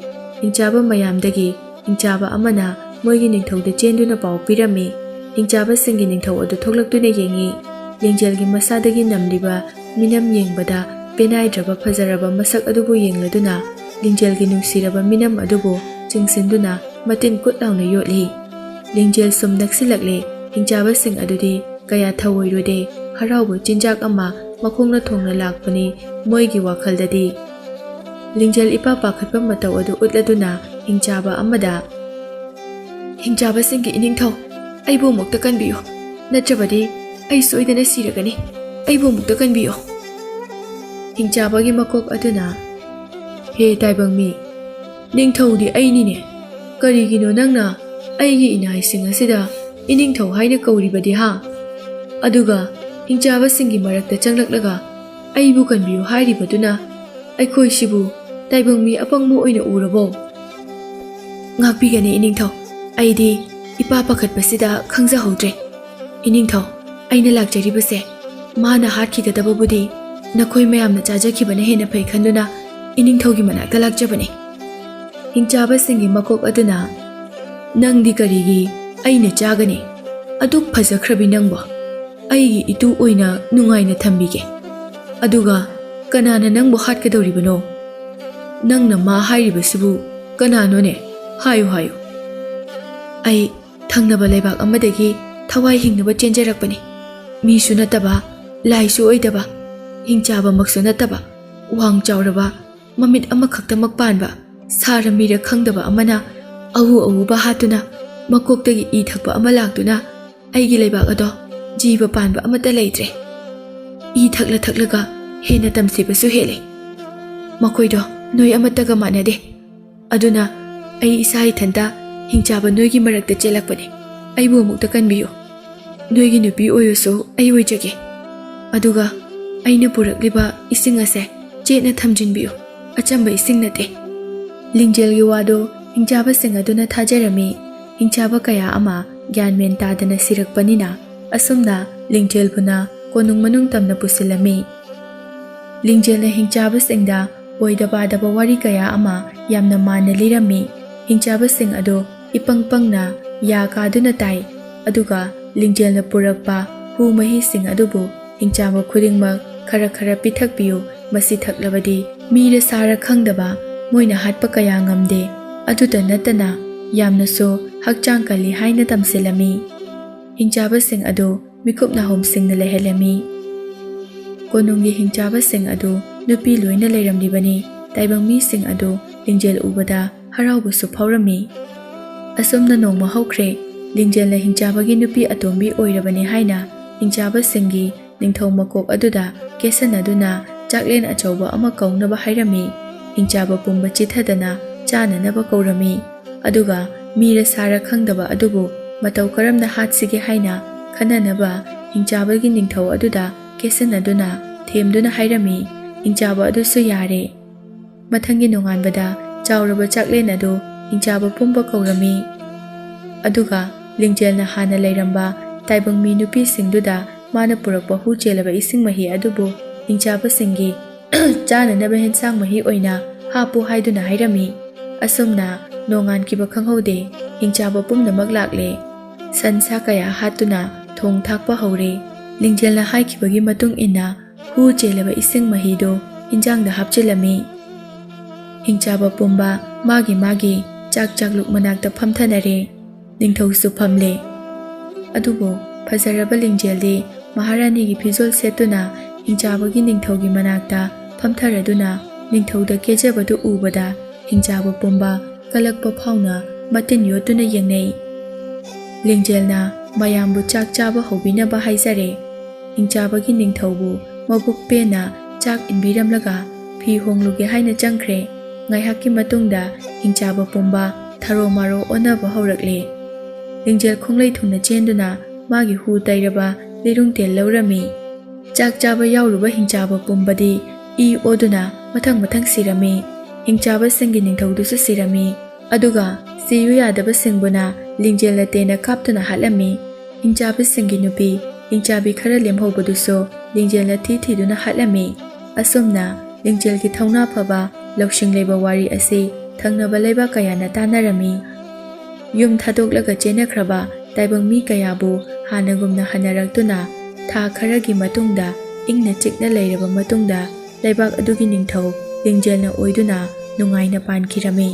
ꯍꯤꯡꯆꯥꯕ ꯃꯌꯥꯝꯗꯒꯤ ꯍꯤꯡꯆꯥꯕ ꯑꯃꯅ ꯃꯣꯏꯒꯤ ꯅꯤꯡꯊꯧꯗ ꯆꯦꯟꯗꯨꯅ ꯄꯥꯎ ꯄꯤꯔꯝꯃꯤ꯫ ꯍꯤꯡꯆꯥꯕꯁꯤꯡꯒꯤ ꯅꯤꯡꯊꯧ ꯑꯗꯨ ꯊꯣꯛꯂꯛꯇꯨꯅ ꯌꯦꯡꯉꯤ꯫ ꯂꯤꯡꯖꯦꯜꯒꯤ ꯃꯁꯥꯗꯒꯤ ꯅꯝꯂꯤꯕ ꯃꯤꯅꯝ ꯌꯦꯡꯕꯗ ꯄꯦꯅꯥꯏꯗ꯭ꯔꯕ ꯐꯖꯔꯕ ꯃꯁꯛ ꯑꯗꯨꯕꯨ ꯌꯦꯡꯂꯗꯨꯅ ꯂꯤꯡꯖꯦꯜꯒꯤ ꯅꯨꯡꯁꯤꯔꯕ ꯃꯤꯅꯝ ꯑꯗꯨꯕꯨ ꯆꯤꯡꯁꯤꯟꯗꯨꯅ ꯃꯇꯤꯟ ꯀꯨꯠ ꯂꯥꯎꯅ ꯌꯣꯠꯂꯤ꯫ ꯂꯤꯡꯖꯦꯜ ꯁꯨꯝ ꯅꯛꯁꯤꯜꯂꯛꯂꯦ꯫ ꯍꯤꯡꯆꯥꯕꯁꯤꯡ ꯑꯗꯨꯗꯤ ꯀꯌꯥ ꯊꯧꯑꯣꯏꯔꯨꯗꯦ꯫ ꯍꯔꯥꯎꯕ ꯆꯤꯟꯖꯥꯛ ꯑꯃ ꯃꯈꯣꯡꯅ ꯊꯣꯡꯅ ꯂꯥꯛꯄꯅꯤ ꯃꯣꯏꯒꯤ ꯋꯥꯈꯜꯗꯗꯤ꯫ ꯂꯤꯡꯖꯦꯜ ꯏꯄꯥ ꯄꯥꯈꯠꯄ ꯃꯇꯧ ꯑꯗꯨ ꯎꯠꯂꯗꯨꯅ ꯍꯤꯡꯆꯥꯕ ꯑꯃꯗ, "ꯍꯤꯡꯆꯥꯕꯁꯤꯡꯒꯤ ꯏꯅꯤꯡꯊꯧ, ꯑꯩꯕꯨ ꯑꯃꯨꯛꯇ ꯀꯟꯕꯤꯌꯨ, ꯅꯠꯇ꯭ꯔꯕꯗꯤ ꯑꯩ ꯁꯣꯏꯗꯅ ꯁꯤꯔꯒꯅꯤ꯫ ꯑꯩꯕꯨ ꯑꯃꯨꯛꯇ ꯀꯟꯕꯤꯌꯨ꯫" ꯍꯤꯡꯆꯥꯕꯒꯤ ꯃꯀꯣꯛ ꯑꯗꯨꯅ, "ꯍꯦ ꯇꯥꯏꯕꯪ ꯃꯤ, ꯅꯤꯡꯊꯧꯗꯤ ꯑꯩꯅꯤꯅꯦ꯫ ꯀꯔꯤꯒꯤꯅꯣ ꯅꯪꯅ ꯑꯩꯒꯤ ꯏꯅꯥꯏꯁꯤꯡ ꯑꯁꯤꯗ ꯏꯅꯤꯡꯊꯧ ꯍꯥꯏꯅ ꯀꯧꯔꯤꯕꯗꯤ ꯍꯥ? ꯑꯗꯨꯒ ꯍꯤꯡꯆꯥꯕꯁꯤꯡꯒꯤ ꯃꯔꯛꯇ ꯆꯪꯂꯛꯂꯒ ꯑꯩꯕꯨ ꯀꯟꯕꯤꯌꯨ ꯍꯥꯏꯔꯤꯕꯗꯨꯅ ꯑꯩꯈꯣꯏꯁꯤꯕꯨ ꯇꯥꯏꯕꯪ ꯃꯤ ꯑꯄꯪꯕ ꯑꯣꯏꯅ ꯎꯔꯕꯣ?" "ꯉꯥꯛꯄꯤꯒꯅꯤ ꯏꯅꯤꯡꯊꯧ, ꯑꯩꯗꯤ ꯏꯄꯥ ꯄꯥꯈꯠꯄꯁꯤꯗ ꯈꯪꯖꯍꯧꯗ꯭ꯔꯦ꯫ ꯏꯅꯤꯡꯊꯧ, ꯑꯩꯅ ꯂꯥꯛꯆꯔꯤꯕꯁꯦ ꯃꯥꯅ ꯍꯥꯠꯈꯤꯒꯗꯕꯕꯨꯗꯤ ꯅꯈꯣꯏ ꯃꯌꯥꯝꯅ ꯆꯥꯖꯈꯤꯕꯅ ꯍꯦꯟꯅ ꯐꯩ ꯈꯟꯗꯨꯅ ꯏꯅꯤꯡꯊꯧꯒꯤ ꯃꯅꯥꯛꯇ ꯂꯥꯛꯆꯕꯅꯤ꯫ ꯍꯤꯡꯆꯥꯕꯁꯤꯡꯒꯤ ꯃꯀꯣꯛ ꯑꯗꯨꯅ, "ꯅꯪꯗꯤ ꯀꯔꯤꯒꯤ ꯑꯩꯅ ꯆꯥꯒꯅꯤ? ꯑꯗꯨꯛ ꯐꯖꯈ꯭ꯔꯕꯤ ꯅꯪꯕꯨ ꯑꯩꯒꯤ ꯏꯇꯨ ꯑꯣꯏꯅ ꯅꯨꯡꯉꯥꯏꯅ ꯊꯝꯕꯤꯒꯦ꯫ ꯑꯗꯨꯒ ꯀꯅꯥꯅ ꯅꯪꯕꯨ ꯍꯥꯠꯀꯗꯧꯔꯤꯕꯅꯣ? ꯅꯪꯅ ꯃꯥ ꯍꯥꯏꯔꯤꯕꯁꯤꯕꯨ ꯀꯅꯥꯅꯣꯅꯦ? ꯍꯥꯏꯌꯨ, ꯍꯥꯏꯌꯨ꯫ ꯑꯩ ꯊꯪꯅꯕ ꯂꯩꯕꯥꯛ ꯑꯃꯗꯒꯤ ꯊꯋꯥꯏ ꯍꯤꯡꯅꯕ ꯆꯦꯟꯖꯔꯛꯄꯅꯤ꯫ ꯃꯤꯁꯨ ꯅꯠꯇꯕ, ꯂꯥꯏꯁꯨ ꯑꯣꯏꯗꯕ, ꯍꯤꯡꯆꯥꯕꯃꯛꯁꯨ ꯅꯠꯇꯕ, ꯋꯥꯡ ꯆꯥꯎꯔꯕ, ꯃꯃꯤꯠ ꯑꯃꯈꯛꯇꯃꯛ ꯄꯥꯟꯕ, ꯁꯥꯔ ꯃꯤꯔ ꯈꯪꯗꯕ ꯑꯃꯅ ꯑꯎ ꯑꯎꯕ ꯍꯥꯠꯇꯨꯅ, ꯃꯀꯣꯛꯇꯒꯤ ꯏ ꯊꯛꯄ ꯑꯃ ꯂꯥꯛꯇꯨꯅ ꯑꯩꯒꯤ ꯂꯩꯕꯥꯛ ꯑꯗꯣ ꯖꯤꯕ ꯄꯥꯟꯕ ꯑꯃꯠꯇ ꯂꯩꯇ꯭ꯔꯦ꯫ ꯏ ꯊꯛꯂ ꯊꯛꯂꯒ ꯍꯦꯟꯅ ꯇꯝꯊꯤꯕꯁꯨ ꯍꯦꯜꯂꯦ꯫ ꯃꯈꯣꯏꯗꯣ ꯅꯣꯏ ꯑꯃꯠꯇꯒ ꯃꯥꯟꯅꯗꯦ꯫ ꯑꯗꯨꯅ ꯑꯩ ꯏꯁꯥ ꯏꯊꯟꯇ ꯍꯤꯡꯆꯥꯕ ꯅꯣꯏꯒꯤ ꯃꯔꯛꯇ ꯆꯦꯜꯂꯛꯄꯅꯦ꯫ ꯑꯩꯕꯨ ꯑꯃꯨꯛꯇ ꯀꯟꯕꯤꯌꯨ꯫ ꯅꯣꯏꯒꯤ ꯅꯨꯄꯤ ꯑꯣꯏꯔꯁꯨ ꯑꯩ ꯑꯣꯏꯖꯒꯦ꯫ ꯑꯗꯨꯒ ꯑꯩꯅ ꯄꯨꯔꯛꯂꯤꯕ ꯏꯁꯤꯡ ꯑꯁꯦ ꯆꯦꯠꯅ ꯊꯝꯖꯤꯟꯕꯤꯌꯨ꯫ ꯑꯆꯝꯕ ꯏꯁꯤꯡ ꯅꯠꯇꯦ꯫" ꯂꯤꯡꯖꯦꯜꯒꯤ ꯋꯥꯗꯣ ꯍꯤꯡꯆꯥꯕꯁꯤꯡ ꯑꯗꯨꯅ ꯊꯥꯖꯔꯝꯃꯤ꯫ ꯍꯤꯡꯆꯥꯕ ꯀꯌꯥ ꯑꯃ ꯒ꯭ꯌꯥꯟ ꯃꯦꯟ ꯇꯥꯗꯅ ꯁꯤꯔꯛꯄꯅꯤꯅ, ꯑꯁꯨꯝꯅ ꯂꯤꯡꯖꯦꯜꯕꯨꯅ ꯀꯣꯅꯨꯡ ꯃꯅꯨꯡ ꯇꯝꯅ ꯄꯨꯁꯤꯜꯂꯝꯃꯤ꯫ ꯂꯤꯡꯖꯦꯜꯅ ꯍꯤꯡꯆꯥꯕꯁꯤꯡꯗ ꯑꯣꯏꯗ ꯄꯥꯗꯕ ꯋꯥꯔꯤ ꯀꯌꯥ ꯑꯃ ꯌꯥꯝꯅ ꯃꯥꯟꯅ ꯂꯤꯔꯝꯃꯤ꯫ ꯍꯤꯡꯆꯥꯕꯁꯤꯡ ꯑꯗꯨ ꯏꯄꯪ ꯄꯪꯅ ꯌꯥ ꯀꯥꯗꯨꯅ ꯇꯥꯏ, ꯑꯗꯨꯒ ꯂꯤꯡꯖꯦꯜꯅ ꯄꯨꯔꯛꯄ ꯍꯨ ꯃꯍꯤꯁꯤꯡ ꯑꯗꯨꯕꯨ ꯍꯤꯡꯆꯥꯕ ꯈꯨꯗꯤꯡꯃꯛ ꯈꯔ ꯈꯔ ꯄꯤꯊꯛꯄꯤꯌꯨ, ꯃꯁꯤ ꯊꯛꯂꯕꯗꯤ ꯃꯤꯔ ꯁꯥꯔ ꯈꯪꯗꯕ ꯃꯣꯏꯅ ꯍꯥꯠꯄ ꯀꯌꯥ ꯉꯝꯗꯦ꯫ ꯑꯗꯨꯇ ꯅꯠꯇꯅ ꯌꯥꯝꯅꯁꯨ ꯍꯛꯆꯥꯡ ꯀꯜꯂꯤ ꯍꯥꯏꯅ ꯇꯝꯁꯤꯜꯂꯝꯃꯤ꯫ ꯍꯤꯡꯆꯥꯕꯁꯤꯡ ꯑꯗꯨ ꯃꯤꯀꯨꯞ ꯅꯥꯍꯨꯝꯁꯤꯡꯅ ꯂꯩꯍꯜꯂꯝꯃꯤ꯫ ꯀꯣꯅꯨꯡꯒꯤ ꯍꯤꯡꯆꯥꯕꯁꯤꯡ ꯑꯗꯨ ꯅꯨꯄꯤ ꯂꯣꯏꯅ ꯂꯩꯔꯝꯂꯤꯕꯅꯤ꯫ ꯇꯥꯏꯕꯪ ꯃꯤꯁꯤꯡ ꯑꯗꯨ ꯂꯤꯡꯖꯦꯜ ꯎꯕꯗ ꯍꯔꯥꯎꯕꯁꯨ ꯐꯥꯎꯔꯝꯃꯤ꯫ ꯑꯁꯨꯝꯅ ꯅꯣꯡꯃ ꯍꯧꯈ꯭ꯔꯦ꯫ ꯂꯤꯡꯖꯦꯜꯅ ꯍꯤꯡꯆꯥꯕꯒꯤ ꯅꯨꯄꯤ ꯑꯇꯣꯝꯕꯤ ꯑꯣꯏꯔꯕꯅꯤ ꯍꯥꯏꯅ ꯍꯤꯡꯆꯥꯕꯁꯤꯡꯒꯤ ꯅꯤꯡꯊꯧ ꯃꯀꯣꯛ ꯑꯗꯨꯗ ꯀꯦꯁꯟꯅꯗꯨꯅ ꯆꯥꯛꯂꯦꯟ ꯑꯆꯧꯕ ꯑꯃ ꯀꯧꯅꯕ ꯍꯥꯏꯔꯝꯃꯤ꯫ ꯍꯤꯡꯆꯥꯕ ꯄꯨꯝꯕ ꯆꯤꯊꯗꯅ ꯆꯥꯅꯅꯕ ꯀꯧꯔꯝꯃꯤ꯫ ꯑꯗꯨꯒ ꯃꯤꯔ ꯁꯥꯔ ꯈꯪꯗꯕ ꯑꯗꯨꯕꯨ ꯃꯇꯧ ꯀꯔꯝꯅ ꯍꯥꯠꯁꯤꯒꯦ ꯍꯥꯏꯅ ꯈꯟꯅꯅꯕ ꯍꯤꯡꯆꯥꯕꯒꯤ ꯅꯤꯡꯊꯧ ꯑꯗꯨꯗ ꯀꯦꯁꯟꯅꯗꯨꯅ ꯊꯦꯝꯗꯨꯅ ꯍꯥꯏꯔꯝꯃꯤ꯫ ꯍꯤꯡꯆꯥꯕ ꯑꯗꯨꯁꯨ ꯌꯥꯔꯦ꯫ ꯃꯊꯪꯒꯤ ꯅꯣꯡꯉꯥꯟꯕꯗ ꯆꯥꯎꯔꯕ ꯆꯥꯛꯂꯦꯟ ꯑꯗꯨ ꯍꯤꯡꯆꯥꯕ ꯄꯨꯝꯕ ꯀꯧꯔꯝꯃꯤ꯫ ꯑꯗꯨꯒ ꯂꯤꯡꯖꯦꯜꯅ ꯍꯥꯟꯅ ꯂꯩꯔꯝꯕ ꯇꯥꯏꯕꯪ ꯃꯤ ꯅꯨꯄꯤꯁꯤꯡꯗꯨꯗ ꯃꯥꯅ ꯄꯨꯔꯛꯄ ꯍꯨ ꯆꯦꯜꯂꯕ ꯏꯁꯤꯡ ꯃꯍꯤ ꯑꯗꯨꯕꯨ ꯍꯤꯡꯆꯥꯕꯁꯤꯡꯒꯤ ꯆꯥꯅꯅꯕ ꯍꯦꯟꯁꯥꯡ ꯃꯍꯤ ꯑꯣꯏꯅ ꯍꯥꯞꯄꯨ ꯍꯥꯏꯗꯨꯅ ꯍꯥꯏꯔꯝꯃꯤ꯫ ꯑꯁꯨꯝꯅ ꯅꯣꯡꯉꯥꯟꯈꯤꯕ ꯈꯪꯍꯧꯗꯦ꯫ ꯍꯤꯡꯆꯥꯕ ꯄꯨꯝꯅꯃꯛ ꯂꯥꯛꯂꯦ꯫ ꯁꯟ ꯁꯥ ꯀꯌꯥ ꯍꯥꯠꯇꯨꯅ ꯊꯣꯡ ꯊꯥꯛꯄ ꯍꯧꯔꯦ꯫ ꯂꯤꯡꯖꯦꯜꯅ ꯍꯥꯏꯈꯤꯕꯒꯤ ꯃꯇꯨꯡ ꯏꯟꯅ ꯍꯨ ꯆꯦꯜꯂꯕ ꯏꯁꯤꯡ ꯃꯍꯤꯗꯨ ꯍꯤꯟꯖꯥꯡꯗ ꯍꯥꯞꯆꯤꯜꯂꯝꯃꯤ꯫ ꯍꯤꯡꯆꯥꯕ ꯄꯨꯝꯕ ꯃꯥꯒꯤ ꯃꯥꯒꯤ ꯆꯥꯛ ꯆꯥꯛꯂꯨꯛ ꯃꯅꯥꯛꯇ ꯐꯝꯊꯅꯔꯦ꯫ ꯅꯤꯡꯊꯧꯁꯨ ꯐꯝꯂꯦ꯫ ꯑꯗꯨꯕꯨ ꯐꯖꯔꯕ ꯂꯤꯡꯖꯦꯜꯗꯤ ꯃꯍꯥꯔꯥꯅꯤꯒꯤ ꯐꯤꯖꯣꯜ ꯁꯦꯠꯇꯨꯅ ꯍꯤꯡꯆꯥꯕꯒꯤ ꯅꯤꯡꯊꯧꯒꯤ ꯃꯅꯥꯛꯇ ꯐꯝꯊꯔꯗꯨꯅ ꯅꯤꯡꯊꯧꯗ ꯀꯦꯖꯕꯗꯨ ꯎꯕꯗ ꯍꯤꯡꯆꯥꯕ ꯄꯨꯝꯕ ꯀꯂꯛꯄ ꯐꯥꯎꯅ ꯃꯇꯤꯟ ꯌꯣꯠꯇꯨꯅ ꯌꯦꯡꯅꯩ꯫ ꯂꯤꯡꯖꯦꯜꯅ ꯃꯌꯥꯝꯕꯨ ꯆꯥꯛ ꯆꯥꯕ ꯍꯧꯕꯤꯅꯕ ꯍꯥꯏꯖꯔꯦ꯫ ꯍꯤꯡꯆꯥꯕꯒꯤ ꯅꯤꯡꯊꯧꯕꯨ ꯃꯕꯨꯛ ꯄꯦꯟꯅ ꯆꯥꯛ ꯏꯟꯕꯤꯔꯝꯂꯒ ꯐꯤ ꯍꯣꯡꯂꯨꯒꯦ ꯍꯥꯏꯅ ꯆꯪꯈ꯭ꯔꯦ꯫ ꯉꯥꯏꯍꯥꯛꯀꯤ ꯃꯇꯨꯡꯗ ꯍꯤꯡꯆꯥꯕ ꯄꯨꯝꯕ ꯊꯔꯣ ꯃꯥꯔꯣ ꯑꯣꯟꯅꯕ ꯍꯧꯔꯛꯂꯦ꯫ ꯂꯤꯡꯖꯦꯜ ꯈꯣꯡꯂꯩ ꯊꯨꯡꯅ ꯆꯦꯟꯗꯨꯅ ꯃꯥꯒꯤ ꯍꯨ ꯇꯩꯔꯕ ꯂꯤꯔꯨꯡꯇꯦꯜ ꯂꯧꯔꯝꯃꯤ꯫ ꯆꯥꯛ ꯆꯥꯕ ꯌꯥꯎꯔꯨꯕ ꯍꯤꯡꯆꯥꯕ ꯄꯨꯝꯕꯗꯤ ꯏ ꯑꯣꯗꯨꯅ ꯃꯊꯪ ꯃꯊꯪ ꯁꯤꯔꯝꯃꯤ꯫ ꯍꯤꯡꯆꯥꯕꯁꯤꯡꯒꯤ ꯅꯤꯡꯊꯧꯗꯨꯁꯨ ꯁꯤꯔꯝꯃꯤ꯫ ꯑꯗꯨꯒ ꯁꯤꯌꯨ ꯌꯥꯗꯕꯁꯤꯡꯕꯨꯅ ꯂꯤꯡꯖꯦꯜꯅ ꯇꯦꯟꯅ ꯀꯥꯞꯇꯨꯅ ꯍꯥꯠꯂꯝꯃꯤ꯫ ꯍꯤꯡꯆꯥꯕꯁꯤꯡꯒꯤ ꯅꯨꯄꯤ ꯍꯤꯡꯆꯥꯕꯤ ꯈꯔ ꯂꯦꯝꯍꯧꯕꯗꯨꯁꯨ ꯂꯤꯡꯖꯦꯜꯅ ꯊꯤ ꯊꯤꯗꯨꯅ ꯍꯥꯠꯂꯝꯃꯤ꯫ ꯑꯁꯨꯝꯅ ꯂꯤꯡꯖꯦꯜꯒꯤ ꯊꯧꯅꯥ ꯐꯕ ꯂꯧꯁꯤꯡ ꯂꯩꯕ ꯋꯥꯔꯤ ꯑꯁꯤ ꯊꯪꯅꯕ ꯂꯩꯕꯥꯛ ꯀꯌꯥꯅ ꯇꯥꯟꯅꯔꯝꯃꯤ꯫ ꯌꯨꯝ ꯊꯥꯗꯣꯛꯂꯒ ꯆꯦꯟꯅꯈ꯭ꯔꯕ ꯇꯥꯏꯕꯪ ꯃꯤ ꯀꯌꯥꯕꯨ ꯍꯥꯟꯅꯒꯨꯝꯅ ꯍꯟꯅꯔꯛꯇꯨꯅ ꯊꯥ ꯈꯔꯒꯤ ꯃꯇꯨꯡꯗ ꯏꯪꯅ ꯆꯤꯛꯅ ꯂꯩꯔꯕ ꯃꯇꯨꯡꯗ ꯂꯩꯕꯥꯛ ꯑꯗꯨꯒꯤ ꯅꯤꯡꯊꯧ ꯂꯤꯡꯖꯦꯜꯅ ꯑꯣꯏꯗꯨꯅ ꯅꯨꯡꯉꯥꯏꯅ ꯄꯥꯟꯈꯤꯔꯝꯃꯤ꯫